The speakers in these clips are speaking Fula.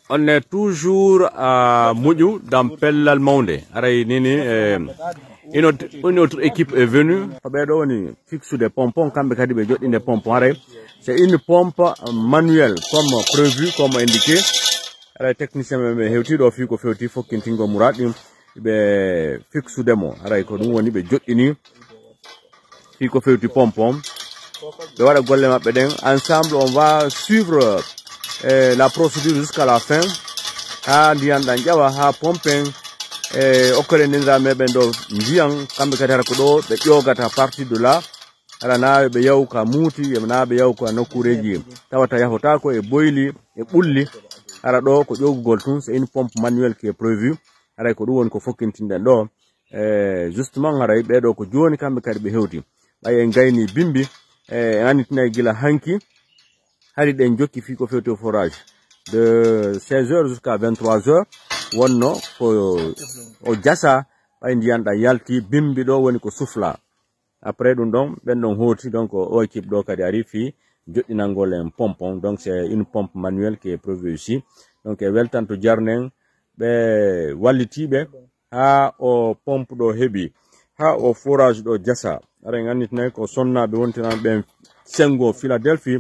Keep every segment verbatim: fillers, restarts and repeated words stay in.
On est toujours à Muƴu dans Pellal Mawnde. Aray nini, eh, une autre, une autre équipe est venue. Ko ɓeeɗo woni fixude pompon, kamɓe kadi ɓe joɗɗinde pompon. Aray, c'est une pompe manuelle, comme prévu, comme indiqué. Aray, technicien ɓe ɓe hewti ɗo fii ko fewti fokkintingol muraad ɗin, ɓe fixude mo. Aray, ko ɗum woni ɓe joɗɗini fii ko fewti pompon. Ɓe waɗa golle maɓɓe ɗen. Ensemble, on va suivre, eh, la procédure jusqu'à la fin. Haa ndiyan ɗan ƴawa, haa pompen, eh, okkere ndenira meɓen ɗo ndiyan, kamɓe kadi hara ko ɗo ɓe ƴoogata partie de là. Hara naa ɓe yaw ka muuti, e naa ɓe yaw ka nokkuureeji tawata yahotaako e boyli, e ɓulli. Hara ɗo ko ƴoogugol tun, c'est une pompe manuelle qui est prévue. Haray ko ɗum woni ko fokkintinɗen ɗo. Eh, justement, haray ɓeeɗo ko jooni kamɓe kadi ɓe hewti. Ɓay en gayni bimbi, eh, en annitinay gila hanki, hari ɗen jokki fii ko fewti o forage. De seize heures jusqu'à vingt-trois heures, wonno ko o jasa, ɓay ndiyan ɗan yalti, bimbi ɗo woni ko sufla. Après ɗum ɗon, ɓen ɗon hooti, donc o équipe ɗo kadi ari fii joɗɗinangol en pompon. Donc c'est une pompe manuelle qui est prévue ici. Donc e weltanto jarnen ɓe wallitiiɓe haa o pompe ɗo heɓi, haa o forage ɗo jasa. Aray en annitinay ko sonnaaɓe wontinan ɓen Sengo Philadelphie,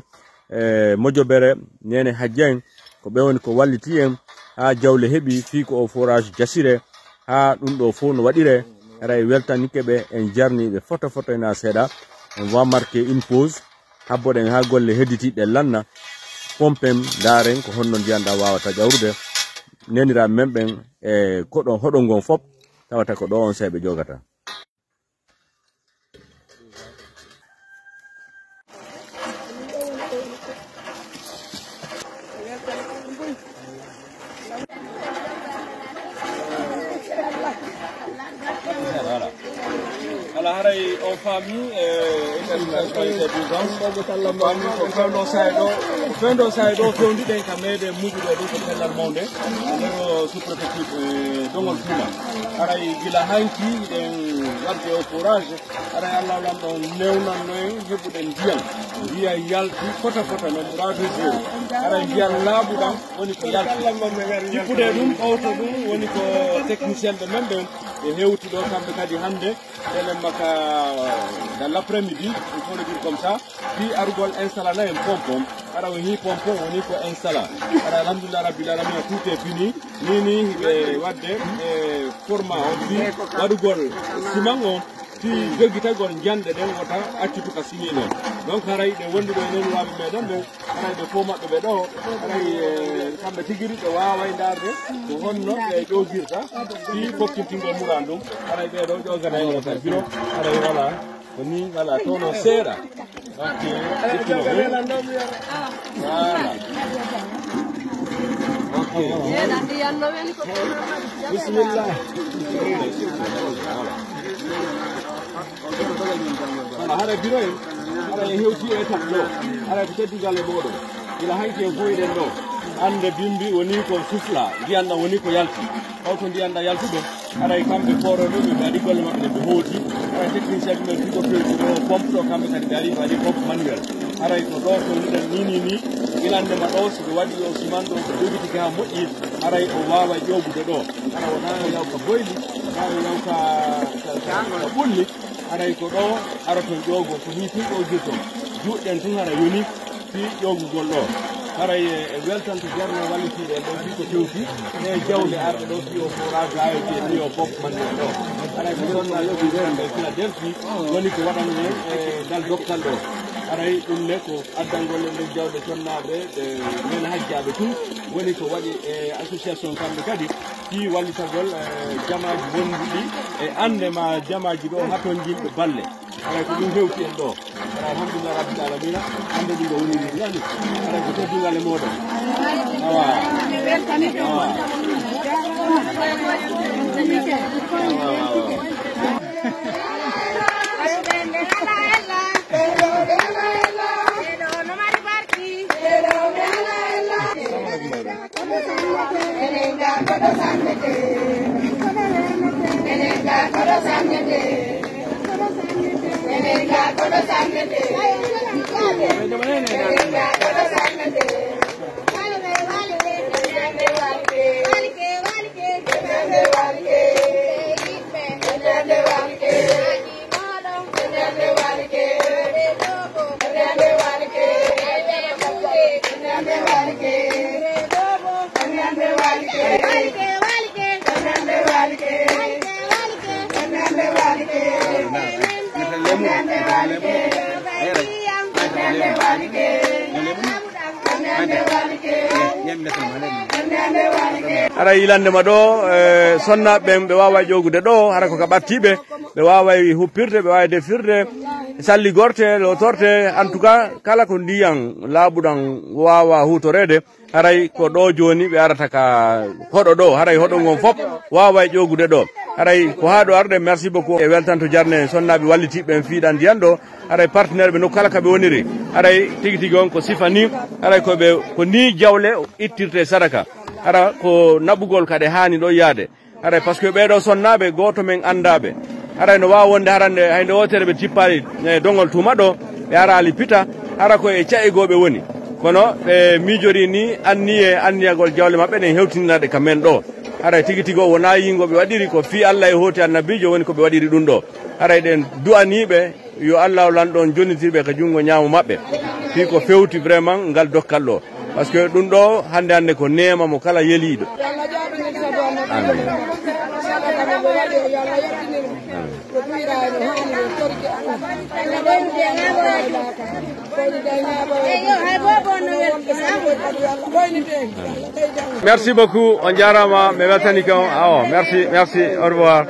e Mojobere, Nene Hajja en, ko ɓe woni ko walliti en haa jawle heɓi fii ko o forage jasire, haa ɗum ɗo fof no waɗire. Aray weltanike ɓe, en jarni ɓe foto foto ena seeɗa. On va marquer une pause. Habboɗen haa golle hedditiiɗe lanna. Pompen, ndaaren ko honno ndiyan ɗan waawata ƴawrude. Neniraaɓe men ɓen e koɗo hoɗo ngon fof, tawata ko ɗo on seeɓe jogata. Voilà. Ala haray on faami, eh, état d'urgence, on faami ko fewndo saay ɗo, ko fewndo saay ɗo fewndi ɗen ka meɗen Muƴu ɗo, ɗum ko Pellal Mawnde, nder sous-préfecture, eh, Dongol Fula. Haray gila hanki ɗen wadde o forage, haray Allah lan ɗon newnanno en heɓuɗen ndiyan. Ndiyan yalti fota fota no muraadu jeeri. Haray ndiyan laaɓuɗan woni ko yalti. Jiɓɓude ɗum, ɓawto ɗum, woni ko technicien ɓe men ɓen ɓe hewti ɗo kamɓe kadi hannde. Telen makka dans l'après-midi, il faut le dire comme ça. Fii arugol installa na en pompon. Ara o hii pompon woni ko installa. Ara alhamdulillah rabbil alamin, tout est fini. Ni ni ɓe wadde e format on fii waɗugol siman on. Fii joggitagol njande ɗen wota accutu ka simi non. Donc haray ɗe wonduɓe e neniraaɓe meɗen ɓen, haray ɓe fof maɓɓe ɓe ɗo, haray, eh, kamɓe tigi ɓe waaway ndaarde ko honno ɓe ƴoogirta fii fokkintingol muraadu ndun. Haray ɓe ɗo ƴooganay no ka biro, haray wala ko ni, wala tono seeɗa. Ok, voilà. Ok. Bismillah. Voilà, hara biro en, hara e hewti e étape ɗo, hara ko teddungal e mooɗon. Gila hanki en fof eɗen ɗo. Hannde bimbi woni ko sufla, ndiyan ɗan woni ko yalti. Holko ndiyan ɗan yaltude? Haray kamɓe kooroɓe ɓe mbaɗi golle maɓɓe ɗe ɓe hooti. Haray technicien ɓe men fii ko fewti ɗo pompe ɗo, kamɓe kadi ɓe ari ɓe waɗi pompe manuel. Haray ko ɗo fewnuɗen ni, ni, ni. Gila hannde ma ɗo, so ɓe waɗi o siman ɗo, ɓe jogitike haa moƴƴi, haray o waawa ƴoogude ɗo. Hara wonaa o yaw ka boyli, wonaa o yaw ka, ka, ka, ka ɓulli. Haray ko ɗo aroton ƴoogo, ko nii tun ƴoogirton. Juuɗe ɗen tun hara yoni fii ƴoogugol ɗo. Haray e, e weltanto jarno wallitiiɓe en ɗo fii ko fewti e jawle arɗe ɗo fii o forage A O T fii o pompe manuel ɗo. Haray ko ɗon na yoɓi kamɓe Philadelphie woni ko waɗani en e ngal dokkal ɗo. Haray ɗum ne ko addangol en ɗum jawɗe connaaɓe ɓe men hajjaaɓe tun woni ko waɗi e association kamɓe kadi fii wallitagol, eh, jamaaji wonduɗi e annde ma jamaaji ɗo hatonjinɓe balle. Haray ko ɗum hewti en ɗo. Haray alhamdulillah rabbil alamina. Hannde ɗum ɗo woni ni nani. Haray ko teddungal e mooɗon. Awa. Awa. Awa, awa, awa. Haray yilannde ma ɗo, e, sonnaaɓe ɓen, ɓe waaway ƴoogude ɗo, hara ko ka ɓattiiɓe, ɓe waaway huppirde, ɓe waaway defirde, salli gorte, lootorte, en tout cas, kala ko ndiyan laaɓuɗan waawa huutoreede, haray ko ɗo jooni ɓe arata ka hoɗo ɗo, haray hoɗo ngon fof waaway ƴoogude ɗo. Haray ko haa ɗo arde, merci beaucoup. E weltanto jarne sonnaaɓe wallitiiɓe ɓen fiiɗan ndiyan ɗo, haray partenaire ɓe nokku kala ka ɓe woniri. Haray tigi tigi on ko sifa ni, haray ko ɓe, ko ni jawle ittirte sadaka. Hara ko naɓugol ka ɗe haani ɗo yaade. Haray parce que ɓee ɗo sonnaaɓe gooto men anndaaɓe. Haray no waawa wonde harande hay nde wootere ɓe tippaali e dongol tuma ɗo, ɓe araali pita, hara ko e ca'igooɓe woni. Kono ɓe miijorii ni anniye, anniyagol jawle maɓɓe ɗen hewtindinaɗe ka men ɗo. Haray tigi tigi o wonaa yiingo ɓe waɗiri, ko fii Alla e hooti annabiijo woni ko ɓe waɗiri ɗum ɗo. Haray ɗen du'anii ɓe, yo Alla o lanɗo on jonnitir ɓe ka junngo ñaamo maɓɓe. Fii ko fewti vraiment ngal dokkal ɗo. Parce que ɗum ɗo hannde hannde ko neema mo kala yeliiɗo. Amin. Merci beaucoup. On jaaraama, mi weltanii kon. Awo, merci, merci. Au revoir.